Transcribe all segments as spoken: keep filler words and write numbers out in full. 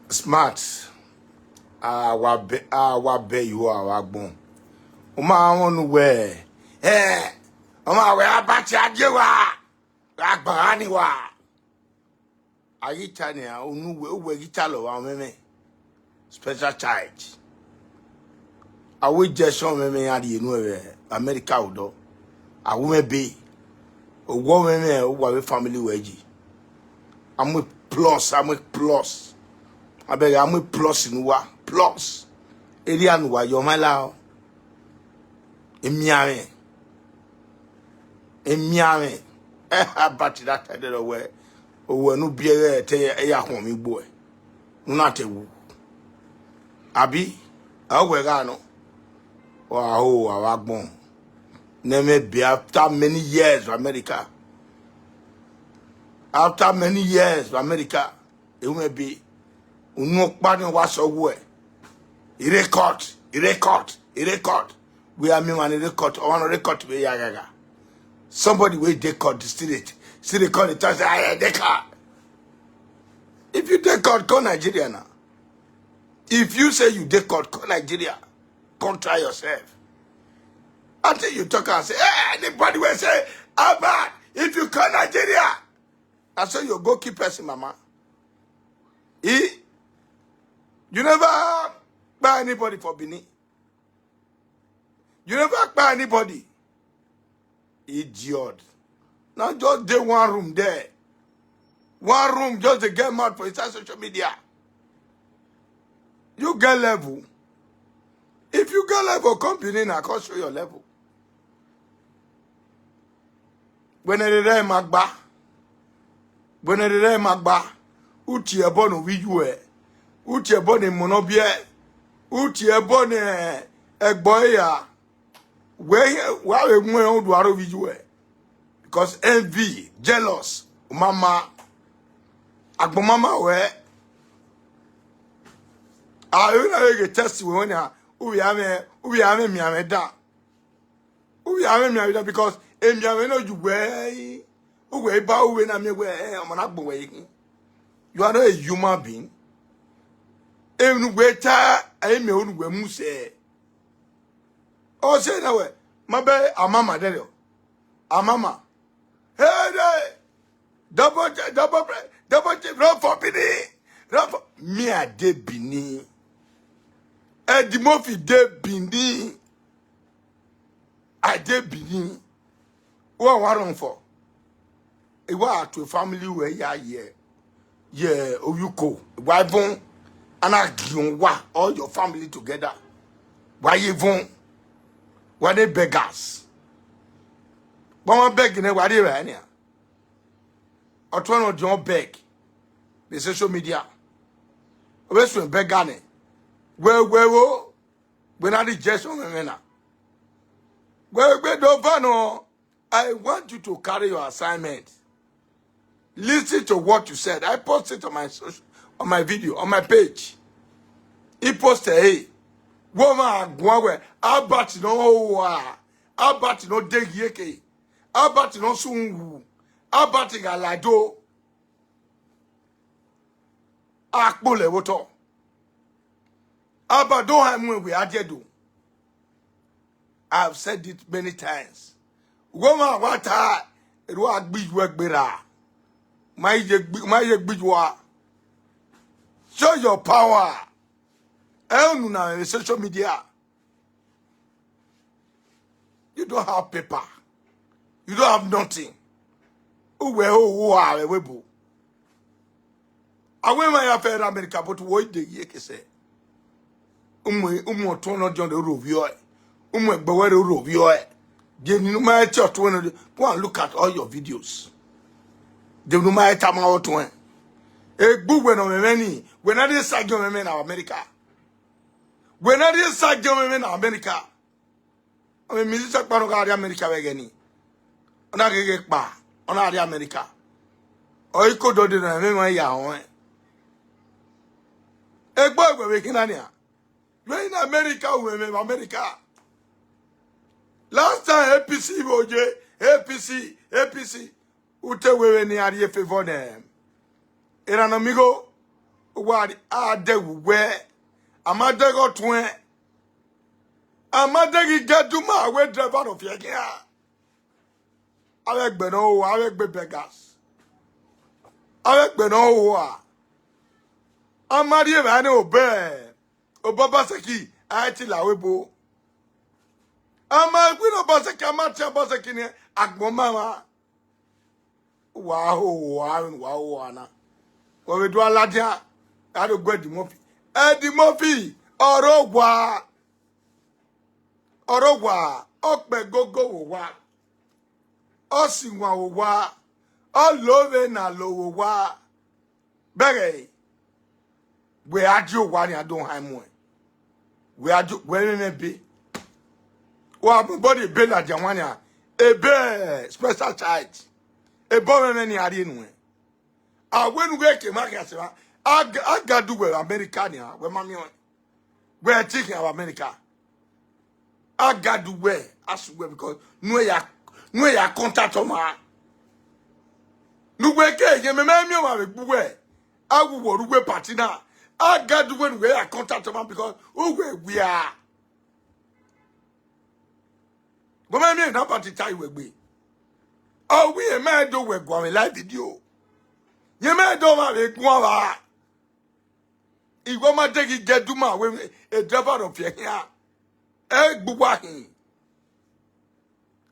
Smart, a wa bẹ, a wa bẹ you a wa gbọn. U ma mwẹ unu wẹ, eh, ọ ma wẹ Albert a gie wa, a gba gha ni wa. A ghi ta nian, unu wẹ, uwẹ ghi ta lọ vbe ọmwẹmwẹ, special child. A wẹ Jesu ọmwẹmwẹ iran rhie enu vbe America odọ. A wu mwẹ be, owẹ ọmwẹmwẹ uwa vbe family wẹ yi. A mu plus, a mu plus. A bẹghe a mu plus ne uwa, plus. Erriọ ne uwa yọ ọmwa la o. Emianmwẹ. Emianmwẹ. Albert da ta ẹdẹrẹ wẹ, owẹ ne u biẹ ghẹ te ya khuọnmwi igbo ẹ, ne u na te wu. Abi, a wẹ gha nọ. Wa ho, a wa gbọn. Ne mwẹ be after many years vbe America. After many years vbe America. Ehun mwẹ be, unu ọkpa ni wa sẹ ọghuẹ. I record, I record, I record. We are me man record, ọmwa ne record vbe ya gaga. Somebody wey dey court still dey, still dey call the time say, "I dey court." If you dey court, come Nigeria now. If you say you dey court, come Nigeria. Come try yourself. Until you talk and say, "Hey, anybody will say, Albert, if you come Nigeria, I say you go kill person, mama." Eh? You never buy anybody for Benin. You never buy anybody. Idiot. Now just dey one room there. One room, just dey get mad for inside social media. You get level. If you get level, come Benin, I come show your level. Wẹ ne rere ma gba, wẹ ne rere ma gba, u tie ẹbọ ne ovbi iyuẹ, u tie ẹbọ ne emọ ne ọ biẹ, u tie ẹbọ ne ẹgbọ eya, wẹ, wa vbe mu ẹn, u do aro ovbi iyuẹ. Because envy, jealous, mama, agbọn mama wẹ. A vbe na vbe ghe test wẹ wẹ na, u vbe a mwẹ, u vbe a mwẹ mianmwẹ dan. U vbe a mwẹ mianmwẹ dan because emianmwẹ ne ọ ye uwẹ, uwẹ i ba uwẹ na miẹn wẹ, eh, ọmọ na gbọn wẹ ye khin. You are not a human being. Emwi ne uwẹ ta, ẹre mẹ unu wẹ mu sẹ. Ọ sẹ na wẹ, ma bẹ a mama dẹrẹ ọ. A mama. Hey, hey. Double, double, double, run for Benin. Run for me, I dey Benin. Eddie Murphy dey Benin. I dey Benin. Who I wan run for? I wa to a family where ya ye, ye oyuko. Why even and I give wa all your family together. Why even? Why they beggars? Why wan beg ne? Why they right here? Ọtuẹn nọ diọn beg vbe social media. Ọ vbe suẹn beggar nẹ. Wẹ, wẹ o, wẹ na reject ọmwẹmwẹ na. Wẹ gbe do va nọ, I want you to carry your assignment. Listen to what you said. I post it on my social, on my video, on my page. He posted, hey, wẹ ọmwa guan wẹ, Albert nọ wa, Albert nọ deghieke. Albert nọ sunu wu, Albert gha la do, a kpolẹ vbe otọ. Albert do ha mu ẹn wẹ a die do. I have said it many times. Wẹ ọmwa wa ta, erhu a gbe iyuẹ gberra. Ma ye gbe, ma ye gbe iyuẹ. Show your power. Ẹ unu na vbe social media. You don't have paper. You don't have nothing. Uwẹ ho wo a vbe webo. Awe ma ya fẹ ra America, but wo ide ye kese. Umu, umu ọtuẹn nọ diọn de ro vbiọ ẹ. Umu ẹgbẹ wẹ de ro vbiọ ẹ. De ni nu ma ẹ tie ọtuẹn nọ de. Go and look at all your videos. De nu ma ẹ tama ọtuẹn. Egbe uwẹ nọ mwẹ ni, wẹ na de sa jọ mwẹ na America. Wẹ na rhie sa jẹn mwẹ na America. Ọ musician kpa nọ gha rrie America vbe ẹghẹ ni. Ọ na gheghe kpa, ọ na rrie America. Ọ i ko dọdẹ na, ẹmwẹ emwa ya họn ẹn. Egbe wẹ vbe khin na nian. You are in America, wẹ mwẹ vbe America. Last time A P C vbe oye, A P C, A P C. U te wẹ vbene iran rhie favor nẹ. Erhan ne ọ miẹn igho, Wa a dẹ vbe uwẹ, a ma dẹghe ọtuẹn, a ma dẹghe igẹduma wẹ driver of your car. Avbe ẹgbẹ ne ọ hoho, avbe ẹgbẹ beggars. Avbe ẹgbẹ ne ọ hoho a. A ma rhie evbare ne obọ, obọ Obaseki, a i te la ebo. A ma wẹ ne Obaseki, a ma tie Obaseki ne agbọn ma mwa. Wa hoho a, wa hoho a na. Wa vbe do a ladian, a do gu Eddie Murphy. Eddie Murphy, ọre owa, ọre owa, ọ kpẹ gogo vbe owa. Ọ si wan vbe owa, ọ lo vbe na lo vbe owa. Bẹghe, wẹ a die owa nian do han muẹn. Wẹ a die, wẹ mwẹ mwẹ ebe. Wa body ebe ladian wan nian. Ebe special child. Ebe ọmwẹmwẹ ni a rhie nuẹn. A wẹ ne u ghẹ ke ma khian sẹ mwa. A ga, a ga du wẹ vbe America nian, wẹ ma miẹn ọẹn. Wẹ te khian vbe America. A ga du wẹ, a su wẹ because nuẹn ya, nuẹn ya contact ọmwa. Ne uwẹ ke ye mẹ, mẹ miẹn ọmwa vbe gbe uwẹ. A wu wọ ru uwẹ party na. A ga du wẹ ne uwẹ ya contact ọmwa because uwẹ wia. Gọmẹ miẹn na party ta iwẹ gbe. Ọ wi ye mẹ do wẹ guan vbe live video. Ye mẹ do ma vbe guan vba. Igho ma deghi gẹ duma wẹ a driver of your here. Ẹ gbe uwa hin.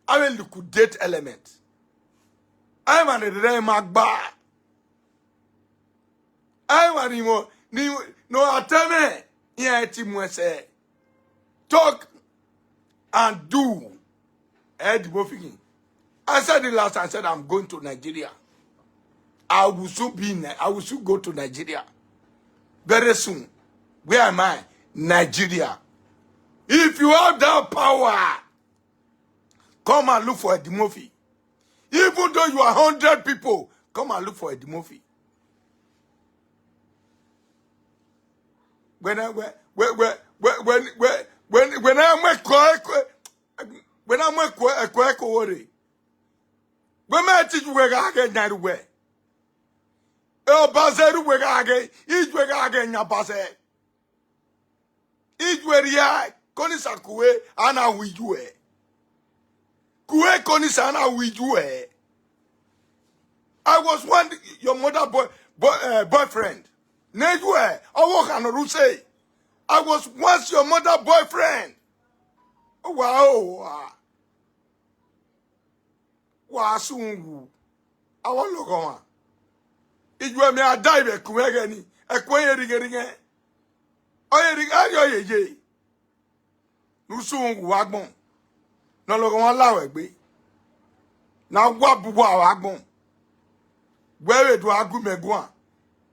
Avbe liquidate element. Avbe emwa ne rre ma gba. Avbe emwa ni mo ni no atẹmwẹ iran ti mu ẹsẹ. Talk and do. Eddie Murphy. I said it last time, I said I'm going to Nigeria. I will soon be in, I will soon go to Nigeria. Very soon. Where am I? Nigeria. If you have that power, come and look for Eddie Murphy. Even though you are hundred people, come and look for Eddie Murphy. When I, when, when, when, when, when, when, when, when I make kọ, kọ, when I make kọ, kọ, kọ, worry. When my teach we ga get na we. E Obaseki we ga get, iju we ga get na Obaseki. Iju we ria, konisa kuwe, ana wi iju we. Kuwe konisa ana wi iju we. I was one your mother boy, boy, uh, boyfriend. Ne iju we, owo khan no ru say. I was once your mother boyfriend. Wow. Wa sun wu. Avbe ọlọghọmwa. Iju ẹmwẹ a da ivbe ẹkun ẹghẹ ni, ẹkun ẹre righe righe. Ọ ye righe, a rhie ọ ye ye. Ne u sun wu vbe agbọn. Ne ọlọghọmwa la ruẹ egbe. Ne a wa bu uwa vbe agbọn. Wẹ vbe do a gu mẹ guan.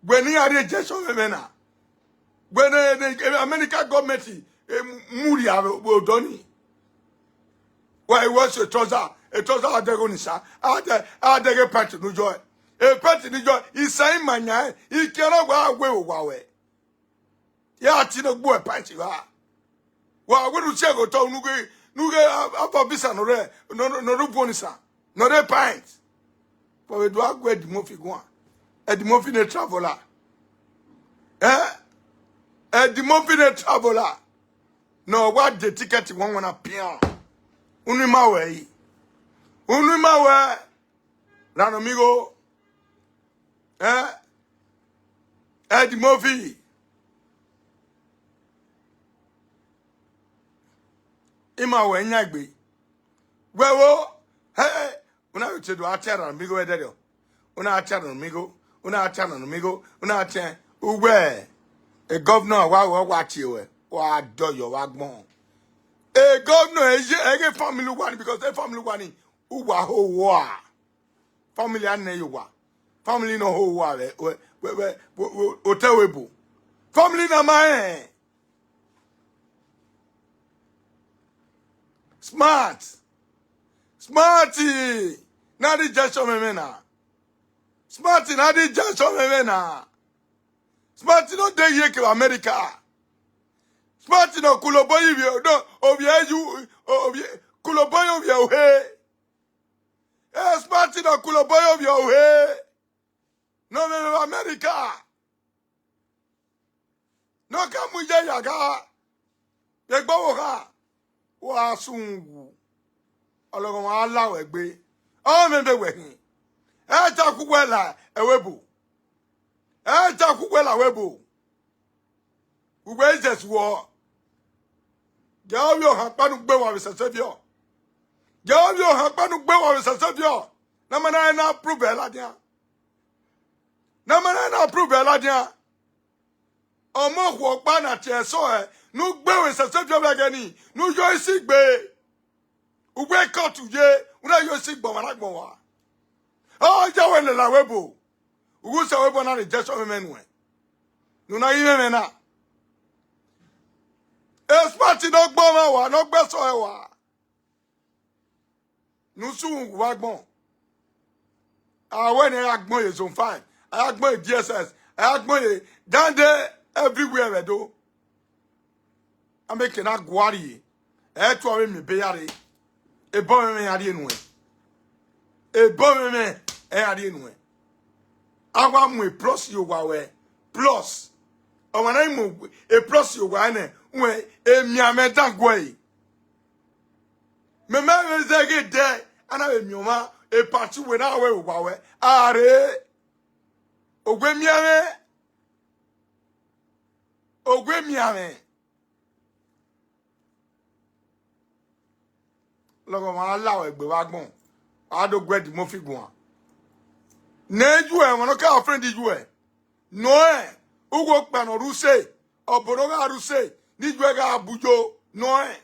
Wẹ ne iran rhie injection vbe ẹmwẹ na. Wẹ ne, ne America government, eh, mu, mu rhia vbe, vbe odọ ni. Wa i wẹ sẹ trouser, e trouser a dẹghe ni sa, a dẹ, a dẹghe pant ne u yọ. E pant ne u yọ, i sa i ma yan, i kian na wa wẹ owa wẹ. Ya ti no gbu e pant gha. Wa wẹ ne u si ẹghẹ otọ unu ghe, ne u ghe a, a visa nọ rre, nọ, nọ, nọ rre ugbọn ni sa, nọ rre pant. Wa vbe do a gu Eddie Murphy guan. Eddie Murphy ne traveller. Eh? Eddie Murphy ne traveller. Ne ọ wa de ticket wanwan na pian. Unu i ma wẹ yi. Unu i ma wẹ. Ra nọ mi igho. Eh? Eddie Murphy. I ma wẹ yan egbe. Wẹ wo. Hey, hey. Una vbe te do a tie arhan ne mi igho ẹdẹdẹ. Una tie arhan ne mi igho. Una tie arhan ne mi igho. Una tie uwẹ. E governor wa wa wa tie wẹ. Wa dọyọ vbe agbọn. E governor e ye, e ghe family uwa ni, because e family uwa ni, uwa ho uwa. Family a nẹ ye uwa. Family nọ ho uwa vbe, vbe, vbe, vbe, vbe, otẹ vbe ebo. Family na ma rẹn. Smart. Smart. Na rhie injection vbe ẹmwẹ na. Smart na rhie injection vbe ẹmwẹ na. Smart no de ye kevbe America. Smart no kulobo yi vbe, no, ovbi ẹ yu, ovbi, kulobo yi ovbi ẹ uhe. Eh, Smart no kulobo yi ovbi ẹ uhe. No vbe vbe America. Ne ọ ka mu iye ya gha, vbe egbe ọvbokhan, wa sun wu. Ọlọghọmwa a la wẹ egbe, ọ mwẹ ebe wẹ khin. Ẹ ta khu wẹ la ẹvbo ebo. Ẹ ta khu wẹ la ẹvbo ebo. Uwẹ izẹsu ọ. Jẹ ovbi ohan kpa ne u gbe wa vbe sẹsẹviọ. Jẹ ovbi ohan kpa ne u gbe wa vbe sẹsẹviọ. Ne a ma na na prove ẹ ladian. Ne a ma na na prove ẹ ladian. Ọmọ okhuo ọkpa na tie ẹsọhẹ ne u gbe vbe sẹsẹviọ vbe ẹghẹ nii, ne u yo isi gbe. Uwẹ kọtu ye, u na yo isi gbọnmwa na gbọnmwa. Ọ ya wẹ lele ẹvbo ebo. Uwu sẹ ẹvbo ebo na rre Jẹsọn mwẹ nuẹn. Ne u na ghi mwẹ na. Expert ne ọ gbọnmwa wa, ne ọ gbe ẹsọhẹ wa. Ne u sunu wa agbọn. A wẹ ne a ya gbọn ye zone five, a ya gbọn ye D S S, a ya gbọn ye dande everywhere vbe Ẹdo. A make na guarrie, ẹ tuẹ vbe miẹn ebe ya rre. Ebọ mwẹ mwẹ ya rrie nuẹn. Ebọ mwẹ mwẹ ẹ ya rrie nuẹn. A wa mu plus ye owa wẹ, plus. Ọmwa na i mu plus ye owa nẹ, wẹ emianmwẹ dan guẹ ẹre. Mẹ ma vbe zẹ ghe dẹ, a na vbe miẹn ọmwa, e party wẹ na wẹ owa wẹ. A rre, owa emianmwẹ, owa emianmwẹ. Lọghọmwa a la wẹ egbe vbe agbọn, a do guẹ Eddie Murphy guan. Ne iyuẹ, ẹmwẹ ne ọ ka friend iyuẹ, nọ ẹ, uwu okpia ne ọ rre use, ọbo ne ọ gha rre use, ne iyuẹ gha bu yo, nọ ẹ,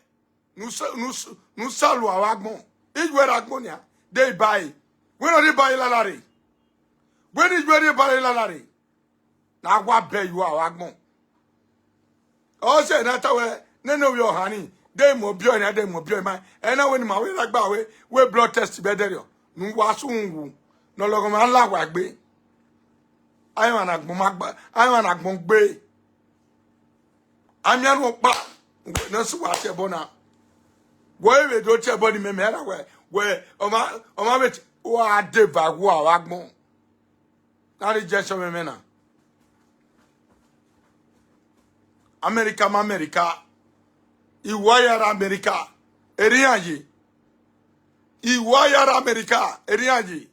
ne u sa, ne u sa, ne u sa lua vbe agbọn. Iyuẹ rre agbọn nian, de iba ẹre. Wẹ ne ọ rhie iba ẹre lala rre. Wẹ ne iyuẹ rhie iba ẹre lala rre. Ne a wa bẹ ye uwa vbe agbọn. Ọ sẹ ne a ta wẹ, nene ovbi ọhan ni, de mu ọbiọ nian, de mu ọbiọ ma, ẹ na wẹ ne ima wẹ na gba wẹ, wẹ blood test vbe ẹdẹrriọ, ne uwa sunu wu, ne ọlọghọmwa la wa egbe. Aemwa ne agbọn ma gba, aemwa ne agbọn gbe. A miẹn ọkpa ne ọ sẹ uwa tie ẹbọ na. Wẹ vbe do tie ẹbọ ni mẹ, mẹ ra wẹ, wẹ, ọmwa, ọmwa vbe tie, uwa deba uwa vbe agbọn. Na rhie Jẹsọn mwẹ na. America ma America. Iwa ya rre America, erriọ iran ye. Iwa ya rre America, erriọ iran ye.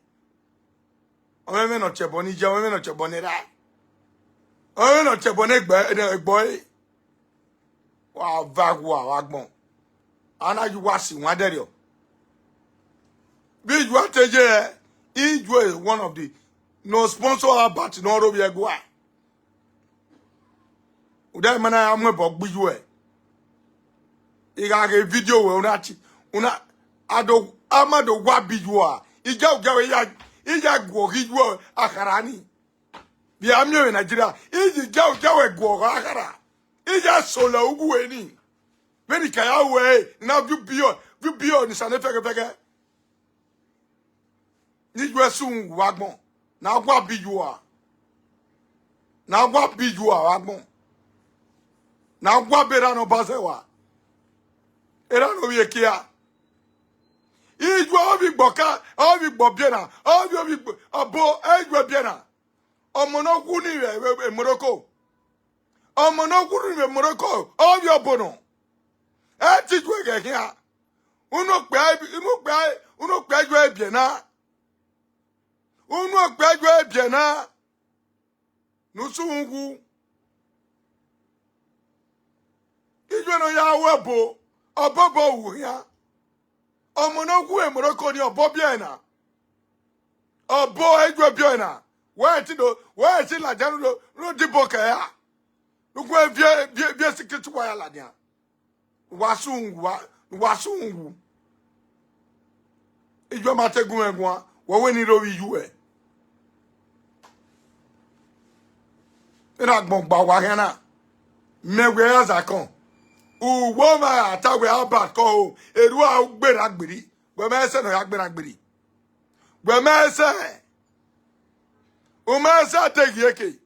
Ọ mwẹ mwẹ ne ọ tie ẹbọ ne iye, ọ mwẹ mwẹ ne ọ tie ẹbọ ne erha. Ọ mwẹ mwẹ ne ọ tie ẹbọ ne egbe, ne egbe ẹre. Wa va ghua vbe agbọn. A na ye uwa si wan dẹrriọ. Vbe iyuẹ te ye, iyuẹ one of the no sponsor Albert ne ọ rre ovbi ẹguae. Uda ma na ya mu ẹbọ gbe iyuẹ. I gha ghe video wẹ, una ti, una, a do, a ma do wa bi iyuẹ a. I gia, u gia wẹ, i ya, i ya guọghọ iyuẹ akhara ni. Vbe a miẹn vbe Nigeria, i yi gia, u gia wẹ guọghọ akhara. I ya solo uwu eni. Vbene I ka ya ru ẹre, ne a viọ ubiọ, viọ ubiọ ni sẹ ne fẹghẹfẹghẹ. Ne iyuẹ sunu vbe agbọn, ne a wa bi iyuẹ. Ne a wa bi iyuẹ vbe agbọn. Ne a wa be erha ne ọ ba zẹ wa. Erha ne ovbi ekia. Iyuẹ ovbi igbọka, ovbi igbọbiẹ na, ovbi ovbi igbo-, ọbo iyuẹ biẹ na. Ọmọ ne ọ wu ni vbe, vbe, vbe Morocco. Ọmọ ne ọ wu ni vbe Morocco, ovbi ọbo nọ. Ẹ te iyuẹ ghẹ khian. Unu okpia, unu okpia, unu okpia iyuẹ biẹ na. Unu okpia iyuẹ biẹ na. Ne u sunu wu. Iyuẹ ne ọ ya ru ọbo, ọbo ọbo wu khian. Ọmọ ne ọ wu Morocco ni, ọbo biẹ na. Ọbo iyuẹ biẹ na. Wẹ ti do, wẹ ti ladian ro, ro dibo kẹ ya. Ugbẹn viẹ, viẹ, viẹ secret wire ladian. Wa sunu wu, wa, wa sunu wu. Iyuẹ ma te gu mwẹ guan, wẹ wẹ ne I rre ovbi iyuẹ. Erha agbọn gba uwa khian na. Mẹ wẹ ra zakọn. Uwu ma ra ta wẹ Albert kọ ho, erhu a gberra gberi. Wẹ mẹ sẹ ne ọ ya gberra gberi. Wẹ mẹ sẹ. U mẹ sẹ te ghi eke.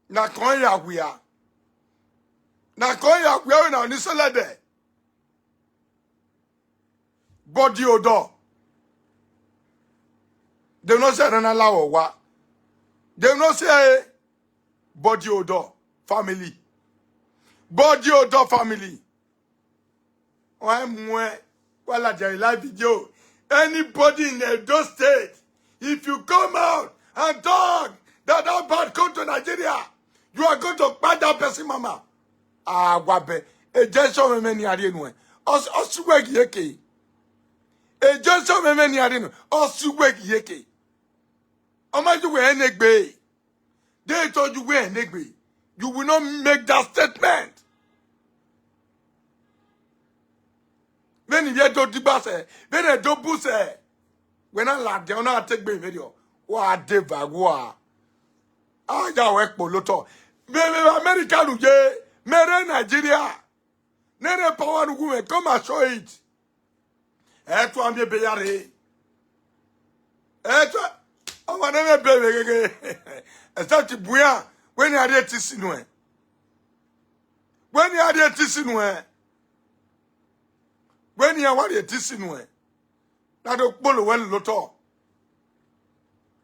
Na kọn ya wia. Na kọn ya wia wẹ na ni sẹlẹdẹ. Body odor. Dem no sẹ ẹre na la wẹ owa. Dem no sẹ ẹre. Body odor family. Body odor family. Why muẹ? Why la jẹ live video? Anybody in Edo State, if you come out and talk that that bad come to Nigeria, you are going to kpai that person mama. Ah, wa bẹ. Ejection mẹmẹ ni a rhie nuẹn. Ọ suwẹ ghi eke. Ejection mẹmẹ ni a rhie nuẹn. Ọ suwẹ ghi eke. Ọ ma ju wẹ ẹnegbe. They told you where negbe. You will not make that statement. Vbene ivbi Ẹdo digba sẹ, vbene Ẹdo bu sẹ, wẹ na ladian, ọ na te egbe vberriọ, wa deva wua. A ya wẹ kpolo otọ. Vbe, vbe America ru ye, mẹ rre Nigeria. Ne rre power ne uwu mwẹ, come and show it. Ẹ tua miẹn ebe ya rre. Ẹ tua, ọmwa ne mwẹ ebe vbe gheghe. Except bu iran, wẹ ne iran rhie etisi nuẹn. Wẹ ne iran rhie etisi nuẹn. Wẹ ne iran wa rhie etisi nuẹn. Na do kpolo wẹ lele otọ.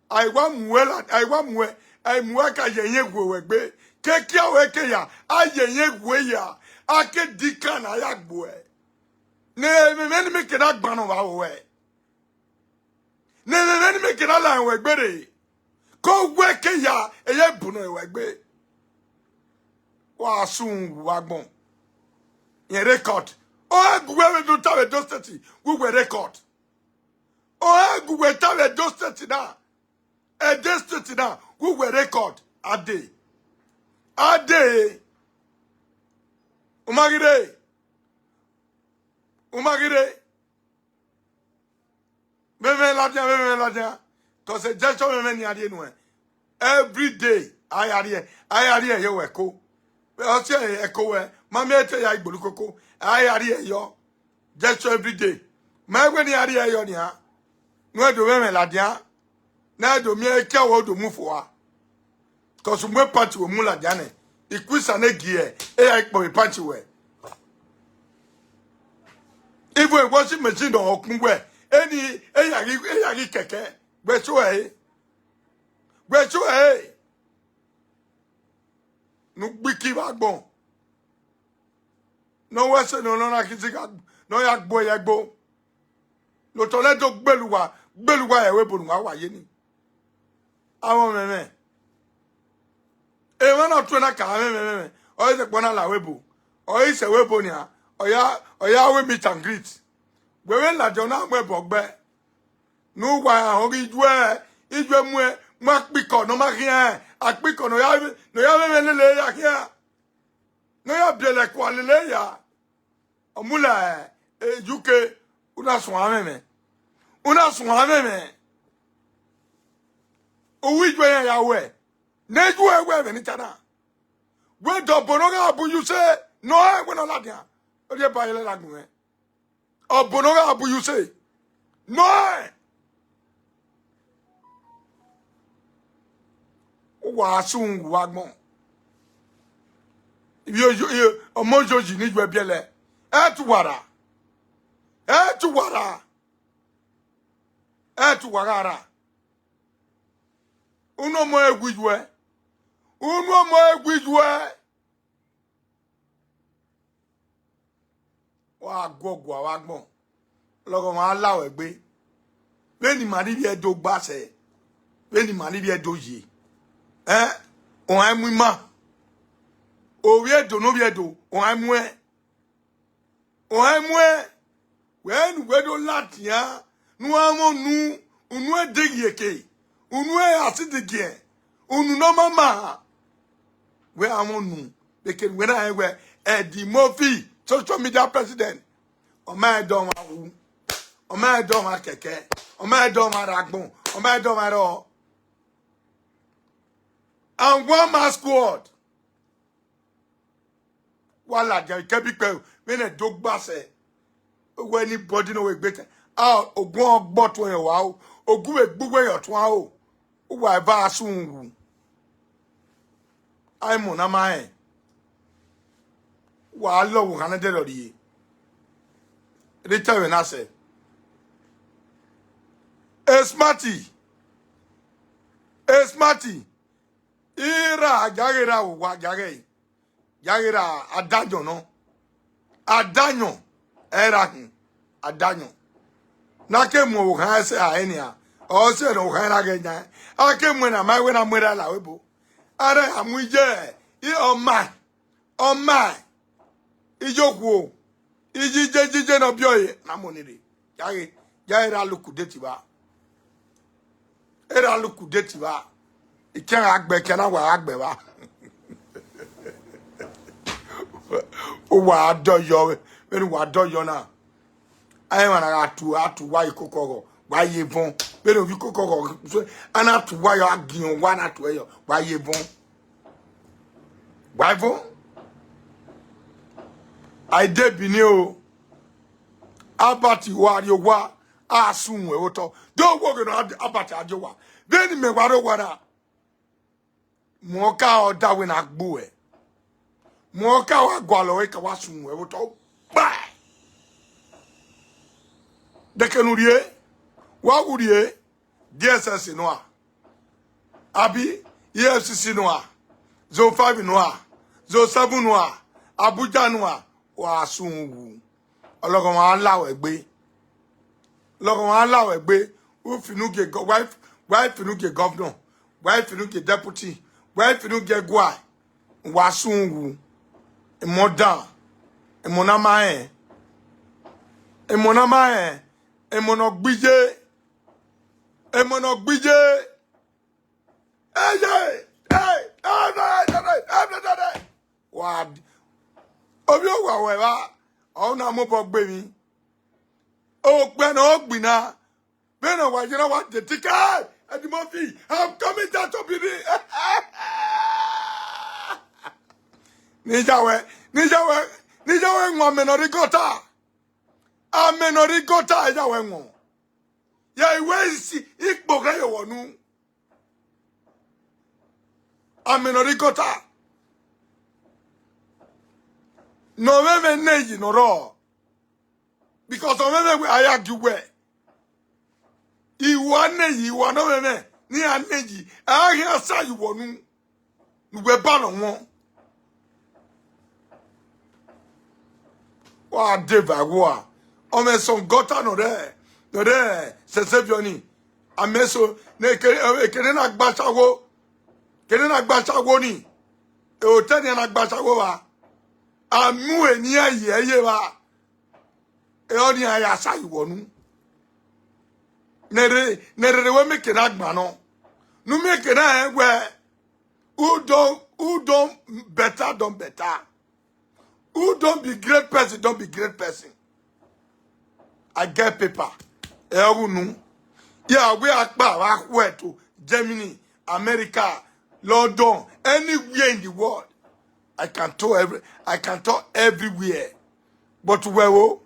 A i wa muẹ la, a i wa muẹ, a i muẹ ka ye ẹyin ghuẹ wẹ gbe. Kekia wẹ ke ya, a ye ẹyin ghuẹ ya, a ke di kan na ya gbuẹ. Ne emwemwu ne mẹ ke na gban nọ vbe aro ruẹ. Ne emwemwu ne mẹ ke na la wẹ gbe rre. Ko wẹ ke ya, eye bu nọ wẹ gbe. Wa sun wa gbọn. Yẹn record. Ọ gu wẹ vbe do ta vbe Edo State, gu wẹ record. Ọ gu wẹ ta vbe Edo State na. Edo State na, gu wẹ record. A dee. A dee. U ma ghi rre. U ma ghi rre. Vbe mwẹ ladian, vbe mwẹ ladian. Cause ejection vbe mwẹ ni a rhie nuẹn. Every day, a ya rhie, a ya rhie ye wẹ ko. Ọ si ẹko wẹ, ma miẹn te ya igbolu koko, a ya rhie yọ. Ejection every day. Ma wẹ ne a rhie yọ nian. Nuẹn do vbe mwẹ ladian. Na do miẹn ekia wẹ do mu fua. Cause mu pant wẹ mu ladian nẹ. Ikwisa ne gie, e ya ikpọ vbe pant wẹ. Even a washing machine do okun wẹ. Eni, e ya ghi, e ya ghi kẹkẹ. Wẹ so ẹ. Wẹ so ẹ. Nu gbiki vbe agbọn. Ne ọ wẹ sẹ ne ọ na khin zigha, ne ọ ya gbe ẹre ya gbo. Ne otọ nẹ do gbele uwa, gbele uwa ẹvbo ebo ne uwa wa ye ni. Avbe ọmwẹmwẹ. Emwa na tuẹ na ka mwẹmwẹ mwẹmwẹ. Ọ i sẹ ẹkpọ na la ẹvbo ebo. Ọ i sẹ ẹvbo ebo nian. Ọ ya, ọ ya ru meet and greet. Wẹ vbe ladian na mu ẹbọ gbe. Ne uwa ya họn ghi juẹ, ijuẹ muẹ, mu akpikọ ne ọ ma khian, akpikọ ne ọ ya, ne ọ ya mwẹmwẹ lele ya khian. Ne ọ ya biẹlẹ kua lele ya. Ọ mu la, eh, U K, u na suẹn mwẹmwẹ. U na suẹn mwẹmwẹ. Uwu ijuẹ iran ya wẹ, ne ijuẹ wẹ ẹmwẹ ni ta na. Wẹ dọ ọbo ne ọ gha bu ye use, nọ ẹ wẹ ne ọ ladian. Ọ rhie ba yẹlẹ na gbẹn mwẹ. Ọbo ne ọ gha bu ye use. Nọ ẹ. Uwa sun uwu agbọn. Ivbi oyo, iyo, ọmọ oyoyi ne ijuẹ biẹlẹ. Ẹ tu uwa ra. Ẹ tu uwa ra. Ẹ tu uwa gha ra. Unu ọmọ ẹre gu ijuẹ. Unu ọmọ ẹre gu ijuẹ. Wa guọgua vbe agbọn. Lọghọmwa la ruẹ egbe. Vbene ima rhirhi Ẹdo gba sẹ, vbene ima rhirhi Ẹdo ye. Ẹ, ọhan mu ima. Ovbi Ẹdo ne ovbi Ẹdo, ọhan mu ẹn. Ọhan mu ẹn. Wẹ ne uwẹ do ladian, ne u gha mwẹ unu, unu ẹdeghieke, unu ẹre asidigiẹn, unu ne ọ ma ma. Wẹ gha mwẹ unu, vbe kere wẹ na rẹn wẹ Eddie Murphy, social media president, ọ ma rẹn dọ ọmwa wu, ọ ma rẹn dọ ọmwa kẹkẹ, ọ ma rẹn dọ ọmwa rre agbọn, ọ ma rẹn dọ ọmwa rrọọ. And one man squad. Wa ladian, ikẹbi ikpẹro, vbene Ẹdo gba sẹ. Wẹ anybody ne ọ wẹ egbe tẹ. A, ogun ọgbọ tuẹn yọ wa o. Ogun vbe gbe uwẹ yọ tuan o. Uwa eva sun wu. A i mu na ma rẹn. Wa lọ wo khan ne ẹdẹrẹ rrie. Rita vbe na sẹ. E Smarty. E Smarty. Ira, a gia ghe ra vbe owa, a gia ghe, a gia ghe ra adayọn nọ. Adayọn, ẹ ra khin, adayọn. Ne a ke mu okhan ẹse a eni a, ọ sẹ ne okhan na ghẹ yan, a ke mu ẹna ma wẹ na mu ẹra la vbe ebo. A rẹ a mu iye, i ọ ma, ọ ma, iye okhuo, iye, iye, iye, iye ne ọ biẹ ọre, na mu ni rre. Ya ghe, ya ghe ra luku date evba. Era luku date evba. Ikian gha gbe, ikian na wa gha gbe evba. Uwa dọyọ, vbene uwa dọyọ na. Aemwa na gha tu, a tu uwa ye ikoko ọghọ, wa ye vọn. Vbene ovbi ikoko ọghọ, a na tu uwa yọ, a giẹn uwa na tu ẹre yọ, wa ye vọn. Wa ye vọn. A i de Benin o. Albert wa rrie owa, a sun ẹvbo otọ. Do wo ghe nọ Albert a die owa. Vbene imẹ wa rrie owa na, muọka ọ da wẹ ne a gbe uẹ. Muọka wa gualọ ẹre ka wa sun ẹvbo otọ. Gba! Deke ne u rrie, wa wu rrie, D S S nua, abi E F C C nua, Zone five nua, Zone seven nua, Abuja nua, wa sun wu. Ọlọghọmwa la wẹ gbe. Ọlọghọmwa la wẹ gbe. U finu gie gọ-, wa f-, wa finu gie governor, wa finu gie deputy, wa finu gie gua, wa sun wu. Emọ dan, emọ na ma rẹn, emọ na ma rẹn, emọ ne ọ gbiye, emọ ne ọ gbiye. Eye, ey, ey, ey, ey, ey, ey, ey, ey. Wa d-, ovbi owa wẹ evba, ọ na mobọ gbe emwi. Okpia ne ọ gbinna, vbene wa ye na wa de tike, Eddie Murphy, I'm coming down to Benin. Ne iyawe, ne iyawe, ne iyawe wọn amẹ ne ọ rre gutter. Amẹ ne ọ rre gutter, iyawe wọn. Ya iwe isi, ikpo ghẹ ye owọ nu. Amẹ ne ọ rre gutter. Ne ọmwẹmwẹ ne yi ne ọ rrọọ. Because ọmwẹmwẹ wẹ a ya gie uwẹ. Iwa ne yi, iwa ne ọmwẹmwẹ, ne iran ne yi, a ghi a sa ye uwọ nu. Ne uwẹ ba nọ wọn. Wa de va wua. Ọmọ ẹsọn gutter nọ rẹ, nọ rẹ sẹsẹ viọ ni. Amẹ so, ne kere, kere na gba ashawo. Kere na gba ashawo ni. E otẹ ni na gba ashawo va. A mu eni iran ye ẹre va. E ọni iran ya sa ye uwọ nu. Ne rere, ne rere wẹ mẹ kere na gba nọ. Ne u mẹ kere na rẹn wẹ, who don, who don better, don better. Who don be great person, don be great person. I get paper. Ẹ ọ wu nu. Yeah, we akpa, wa khuẹ to Germany, America, London, anywhere in the world. I can tour every, I can tour everywhere. But wẹ o.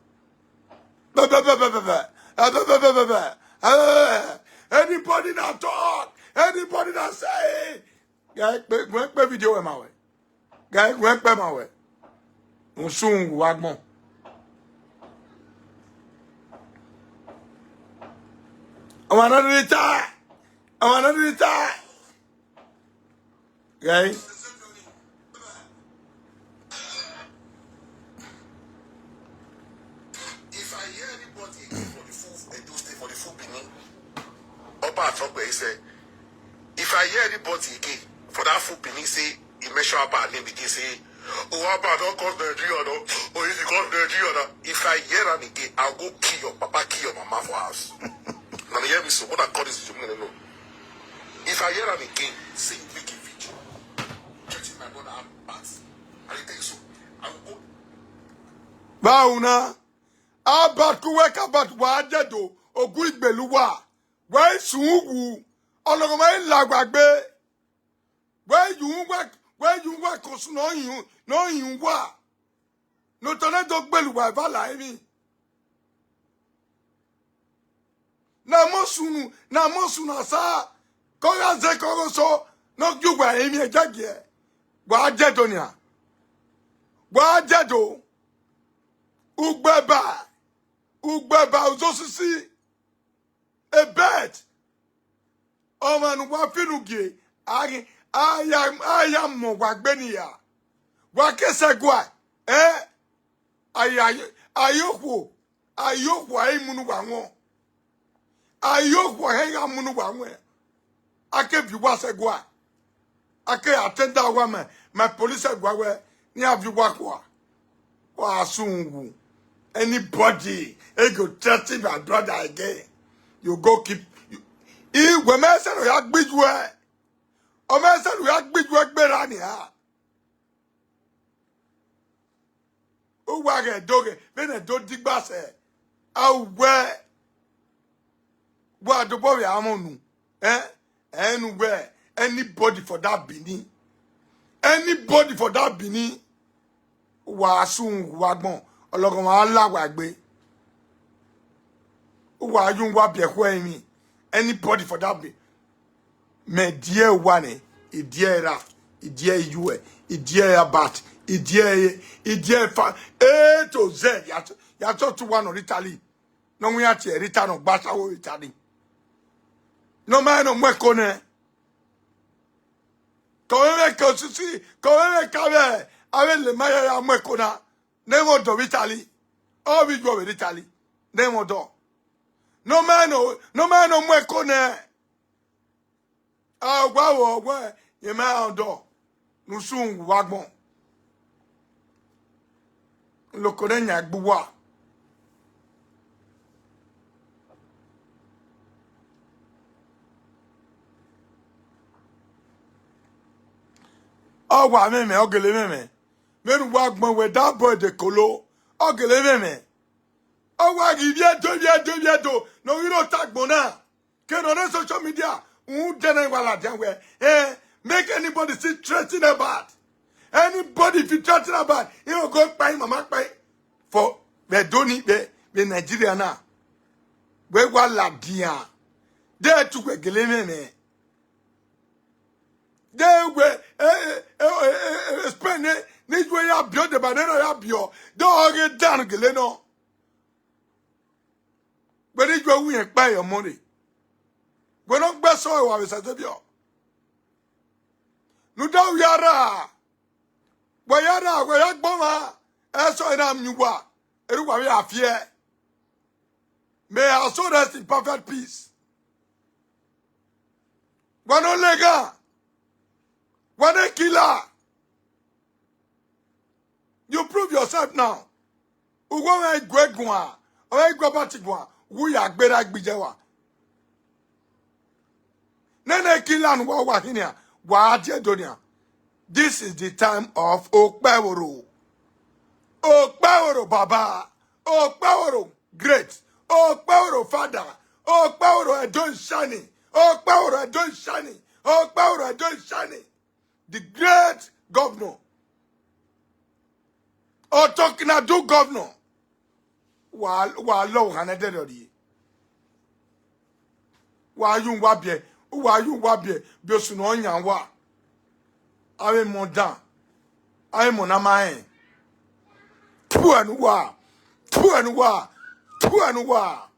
Bẹ, bẹ, bẹ, bẹ, bẹ, bẹ. Eh, bẹ, bẹ, bẹ, bẹ, bẹ. Eh, anybody na talk, anybody na say, ghẹ kpe, ghẹ kpe video wẹ ma wẹ. Ghẹ, ghẹ kpe ma wẹ. Usun wa gbọn. Ọmọ na riri ta. Ọmọ na riri ta. Ghẹ. If I hear anybody again for the full Edo State, for the full Benin, Oba Atogbe, he said, if I hear anybody again for that full Benin, say, he mention about name again, say, "Oh, Oba don come Nigeria, no? Oh, if you come Nigeria, no?" If I hear am again, I'll go kill your papa, kill your mama for house. Now, hear me, so when I call this video, no. If I hear am again, say you make a video. Getting my brother out. I dey tell you so. I will go. Báwo ná? Albert kú wẹ ka Albert wà á jẹ̀dọ̀, ògún ìgbèlú wà. Wẹ́ sùn wù. Ọlọ́run máa ń là wá gbé. Wẹ́ yùn wá, wẹ́ yùn wá kò sùn náà yùn, náà yùn wá. Nòtọ́ náà tó gbèlú wà bá là mí. Na mọ sunu, na mọ sunu asa. Kọ gha zẹ kọ gho so, nọ gi uwa emwi ẹjagiẹ. Wa jẹ do nia. Wa jẹ do. Ugbẹba, ugbẹba uzosisi. Ebet. Ọmwa ne uwa finu gie, a ghi, A ya, a ya mọ wa gbe ni ya. Wa ke sẹ gua, eh? A ya, a ya okhuo, a ya okhuo a i mu ne uwa wọn. A ya okhuo a i gha mu ne uwa wọn. A ke viọ uwa sẹ gua. A ke attend uwa ma, ma police sẹ gua wẹ, ne iran viọ uwa khua. Wa sun wu. Anybody, e go threaten my brother again. You go keep, you, I wẹ mẹ sẹ ne ọ ya gbe iyuẹ. Ọ mẹ sẹ ne ọ ya gbe iyuẹ gberra nian. Uwa ghẹ do ghe, vbene do digba sẹ, a wẹ, wa dobọ vbe amọ nu, eh? Ẹ nu wẹ, anybody for that Benin, anybody for that Benin, wa sun wa gbọn, ọlọghọmwa a la wa egbe. Uwa yu wa biẹ khuẹ emwi, anybody for that Benin. Mẹ diẹ uwa nẹ, I diẹ ra, I diẹ iyuẹ, I diẹ abat, I diẹ, I diẹ fa, A to Z, ya chọ, ya chọ tu wa nọ Italy. Ne ọ wian tie Rita nọ gba sawo Italy. Ne ọ ma rẹn ne ọ mu ẹko nẹ. Ke ọ vbe ke osisi, ke ọ vbe ke avbe, avbe lema ya ya mu ẹko na, ne ẹmwẹ ọdọ vbe Italy. Ọ vbe iyuẹ vbe Italy, ne ẹmwẹ ọdọ. Ne ọ ma rẹn ne, ne ọ ma rẹn ne ọ mu ẹko nẹ. A wa vwọ wẹ, yẹn ma rẹn ọdọ, ne usun wa gbọn. Loko ne yan gbe uwa. Ọ wa mwẹmwẹ, ọ gele mwẹmwẹ. Vbene uwa gbọn wẹ, that boy de kolo, ọ gele mwẹmwẹ. Ọ wa ghi vbiẹ do, vbiẹ do, vbiẹ do, ne ọ ghi rre ota agbọn na. Ke nọ ne social media, rhunmwuda na wa ladian wẹ, eh, make anybody still threaten about. Anybody if you threaten about, he will go kpai mama kpai. For vbe do ni vbe, vbe Nigeria na. Wẹ wa ladian. De tu wẹ gele mwẹmwẹ. De wẹ, eh, eh, Spain ne, ne iyuẹ ya biọ, de ba ne ya biọ. De ọ ghe dan gele nọ. Wẹ ne iyuẹ wu yẹn kpa ye ọmọ rre. Wẹ ne ọ gbe ẹsọ ẹre wa vbe sẹdẹ biọ. Ne uda u ya ra. Wẹ ya ra, wẹ ya gbọnmwa. Ẹsọ ẹre na miẹn uwa. Erha uwa vbe a fiẹ. May her soul rest in perfect peace. Wa ne ọ leghan. Wa ne killer. You prove yourself now. Uwu ọmwa i gue guan, ọmwa i gue abati guan, uwu ya gberra igbije wa. Nene killer ne uwa wa khin nian, wa die do nian. This is the time of Okpẹvhoro. Okpẹvhoro baba, Okpẹvhoro great, Okpẹvhoro father, Okpẹvhoro Edo is shining, Okpẹvhoro Edo is shining, Okpẹvhoro Edo is shining. The great governor, Ọtọkinadu governor, wa, wa lọ ohan nẹ dẹdẹ rrie. Wa yu wa biẹ, wa yu wa biẹ, biẹ osun ne ọ yan wa. Avbe emọ dan, avbe emọ na ma rẹn. Tuẹ ne uwa, tuẹ ne uwa, tuẹ ne uwa.